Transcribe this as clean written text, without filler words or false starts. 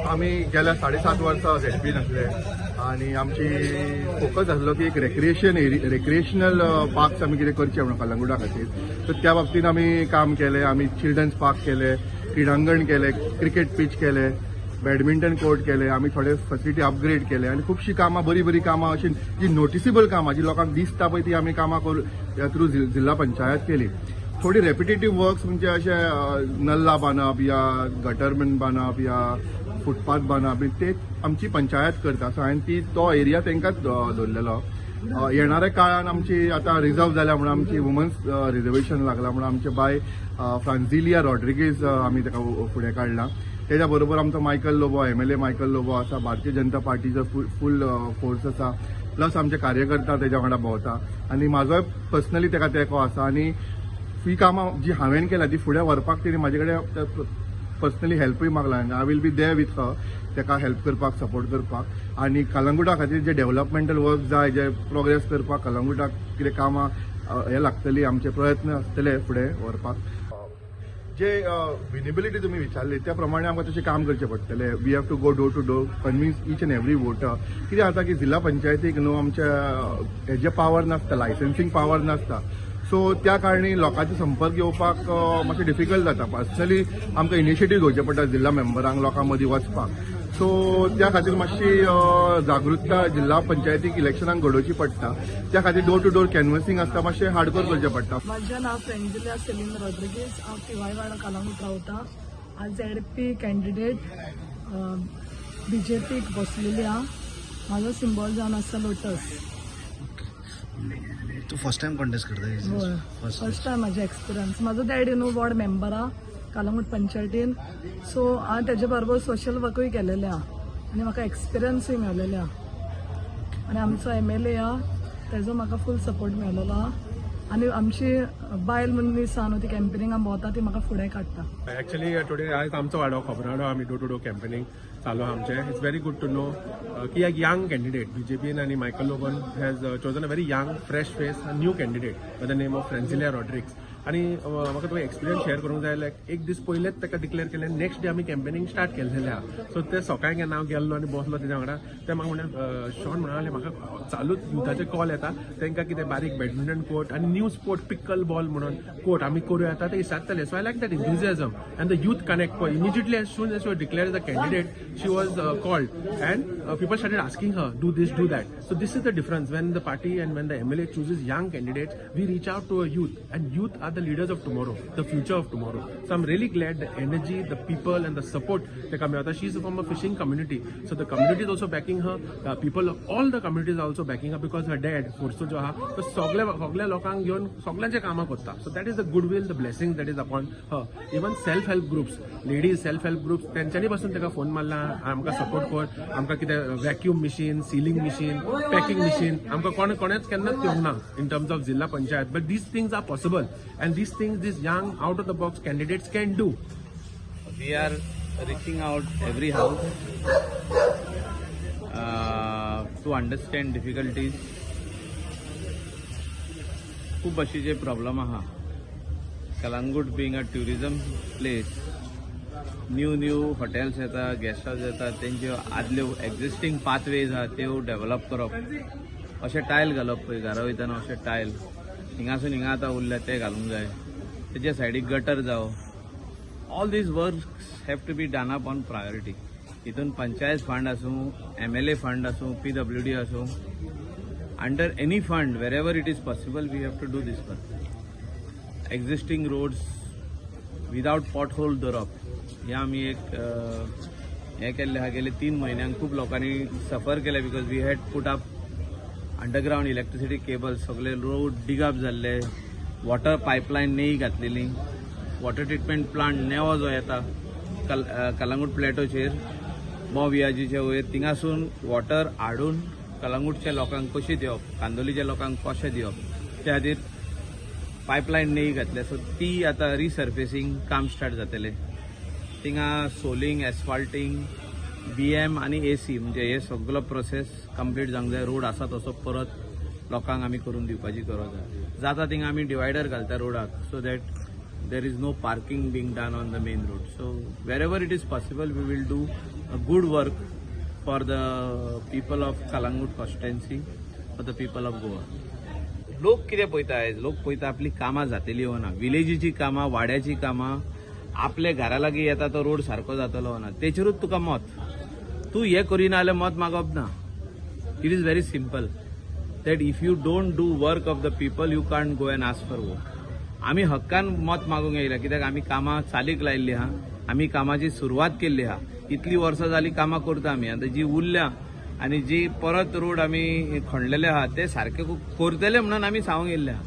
आमी गेल्या 7.5 वर्सां झेडपीन आसले आनी आमची फोकस आसलो की एक रिक्रिएशनल पार्क्स आमी कितें करचे म्हणून कलंगुटा खातीर. सो त्या बाबतीन आमी काम केलें. आमी चिल्ड्रन्स पार्क केले, क्रिडांगण केले, क्रिकेट पीच केले, बॅडमिंटन कोर्ट केले. आमी थोडे फॅसिलिटी अपग्रेड केले आनी खुबशीं कामां, बरीं बरीं कामां, अशीं जी नोटिसेबल कामां, जी लोकांक दिसता पळय, ती आमी कामां करून थ्रू जिल्हा पंचायत केली. थोडी रेपिटेटीव वर्क्स म्हणजे अशे नल्ला बांदप या गटरमॅन बांदप या फुटपाथ बांदप बी, ते आमची पंचायत करता. सो हांवें ती तो एरिया तांकांच दवरलेलो. येणाऱ्या काळान आमची आतां रिजर्व जाल्या म्हणून, आमची वुमन्स रिजर्वेशन लागला म्हणून आमचे बाय फ्रांझिलिया रॉड्रिगीज आमी ताका फुडें काडला. तेच्या बरोबर आमचो Michael Lobo, MLA Michael Lobo आसा. भारतीय जनता पार्टीचो फूल फोर्स आसा, प्लस आमचे कार्यकर्ता तेच्या वांगडा भोंवता आनी म्हाजोय पर्सनली ताका तेंको आसा. आनी ही कामां जी हांवें केल्या ती फुडें व्हरपाक तेणी म्हाजे कडेन पर्सनली हेल्पूय मागला आनी I will be there with her, ताका हेल्प करपाक, सपोर्ट करपाक. आनी कलंगुटा खातीर जे डेव्हलपमेंटल वर्क जाय, जे प्रोग्रेस करपाक कलंगुटाक कितें कामां हे लागतली, आमचे प्रयत्न आसतले फुडें व्हरपाक. जे विनेबिलिटी तुमी विचारली, त्या प्रमाणे आमकां तशें काम करचें पडटलें. We have to go door to door, convince each and every voter. कितें जाता की जिल्हा पंचायतीक न्हू आमच्या हेजे पावर नासता, लायसन्सिंग पावर नासता. सो त्या कारणी लोकांचे संपर्क येवपाक मातशें डिफिकल्ट जाता. पर्सनली आमकां इनिशिएटीव घेवचें पडटा जिल्हा मेंबरांक लोकां मदीं वचपाक. सो त्या खातीर मातशी जागृतता जिल्हा पंचायतीक इलेक्शनाक घडोवची पडटा. त्या खातीर डोर टू डोर कॅनवसिंग आसता, मातशें हार्डकोर करचें पडटा. म्हजें नांव फ्रेंजिलिया सेलीन रॉड्रिगीज. हांव थिवाय वाडो, कलंगूट रावता. हांव झेडपी कॅन्डिडेट, बीजेपीक बसलेली आहा. म्हाजो सिंबॉल जावन आसा लोटस. तू फर्स्ट टाइम कॉन्टेस्ट करता? हय. फर्स्ट. फर्स्ट टायम म्हाजें एक्सपिरियन्स. म्हाजो डॅडी न्हू वॉर्ड मेंबर आहा कलंगूट पंचायतीन. सो हांवें तेजे बरोबर सोशल वर्कूय केलेलें आहा आनी म्हाका एक्सपिरियन्सूय मेळलेले आहा. आनी आमचो एमएलए आहा, तेजो म्हाका फूल सपोर्ट मेळलेलो आहा. आनी आमची बायल मनीस आहा न्हू, ती कॅम्पेनिंगाक भोंवता, ती म्हाका फुडें काडटा. ॲक्च्युली टुडे, आयज आमचो वाडो खोबराडो, आमी डोर टू डोर कॅम्पेनिंग चालू आहा आमचें. It's very good to know की एक यंग कॅन्डिडेट बीजेपीन आनी Michael low bun has chosen a very young, fresh face, a new candidate by the name of Franzilia Rodrigues. आनी म्हाका तुका एक्सपिरियन्स शेअर करूंक जाय, लायक एक दीस पयलेच ताका डिक्लेअर केलें, नेक्स्ट डे आमी कॅम्पेनिंग स्टार्ट केल्लेलें आहा. सो ते सकाळी केन्ना हांव गेल्लो आनी बसलो तेज्या वांगडा, ते म्हाका म्हणलें, शॉन म्हणाले, म्हाका चालूच युथाचे कॉल येता, तांकां कितें बारीक बॅडमिंटन कोर्ट आनी न्यू स्पोर्ट पिकल बॉल म्हणून कोर्ट आमी करूं येता, ते विचारताले. So I like that enthusiasm and the youth connect. Immediately, as soon as she was declared as a candidate, she was called and people started asking her, do this, do that. So this is the difference when the party and when the MLA chooses young candidates, we reach out to a youth, and youth are the leaders of tomorrow, the future of tomorrow. So I'm really glad the energy, the people and the support they come out. She's from a fishing community, so the community is also backing her. People of all the communities are also backing her because her dad, Forso जो आहा, तो सगळे सगळ्या लोकांक घेवन सगळ्यांचे कामां करता. So that is the goodwill, the blessing that is upon her. Even self help groups, ladies self help groups, तेंच्यांनी पासून ताका फोन मारला, आमकां सपोर्ट कर, आमकां कितें vacuum machine, sealing machine, packing machine, आमकां कोण कोणेच केन्नाच दिवंक ना in terms of जिल्हा panchayat. But these things are possible and these things these young, out of the box candidates can do. We are reaching out every house to understand difficulties. खूब भाशेचे problem आहा. Calangute being a tourism place, new new hotels येता, guest house येता, तेंच्यो आदल्यो existing pathways आहा त्यो develop करप, अशें टायल घालप पळय घरा वयतना, अशें टायल हिंगासून हिंगा आतां उरल्या ते घालूंक जाय, तेच्या सायडीक गटर जावं, all these works have to be done up on priority. हितून पंचायत फंड आसूं, एमएलए फंड आसूं, पीडब्ल्यूडी आसूं, under any fund, wherever it is possible, we have to do this work. Existing roads without pot hole दवरप, हें आमी एक हें केल्लें आहा. गेले 3 म्हयन्यांक खूब लोकांनी सफर केलें because we had put up underground electricity cable, सगळे रोड डिगअप जाल्ले, वॉटर पायपलायन नेई घातलेली, वॉटर ट्रिटमेंट प्लांट नेवो जो येता कलंगूट प्लेटोचेर मोवियाजीच्या वयर, थिंगासून वॉटर हाडून कलंगूटच्या लोकांक कशी दिवप, कांदोलीच्या लोकांक कशें दिवप, त्या खातीर पायपलायन नेई घातल्या. सो ती आतां रिसर्फेसिंग काम स्टार्ट जातलें. थिंगा सोलिंग, एस्फाल्टींग, बीएम आनी एसी, म्हणजे हे सगलो प्रोसेस कंप्लीट जावंक जाय. रोड आसा तसो परत लोकांक आमी करून दिवपाची गरज आसा. जाता थिंगा आमी डिवायडर घालता रोडाक so that there is no parking being done on the main road. So wherever it is possible, we will do. a good work for the people of Calangute constituency, for the people of Goa. लोक कितें पळयता आयज? लोक पळयता आपली कामां जातली वो ना, विलेजीची कामां, वाड्याची कामां, आपल्या घरा लागीं येता तो रोड सारको जातलो वो ना, तेचेरूच तुका मत. तूं हें करिना जाल्यार मत मागप ना. It is very simple that if you don't do work of the people, you can't go and ask for vote. आमी हक्कान मत मागूंक येयल्या, कित्याक आमी कामां चालीक लायिल्ली आहा, आमी कामाची सुरवात केल्ली आहा. इतली वर्सां जाली कामां करता आमी. आतां जी उरल्या आनी जी परत रोड आमी खणलेले आहा ते सारके करतले म्हणून आमी सांगूंक येयल्ले आहा.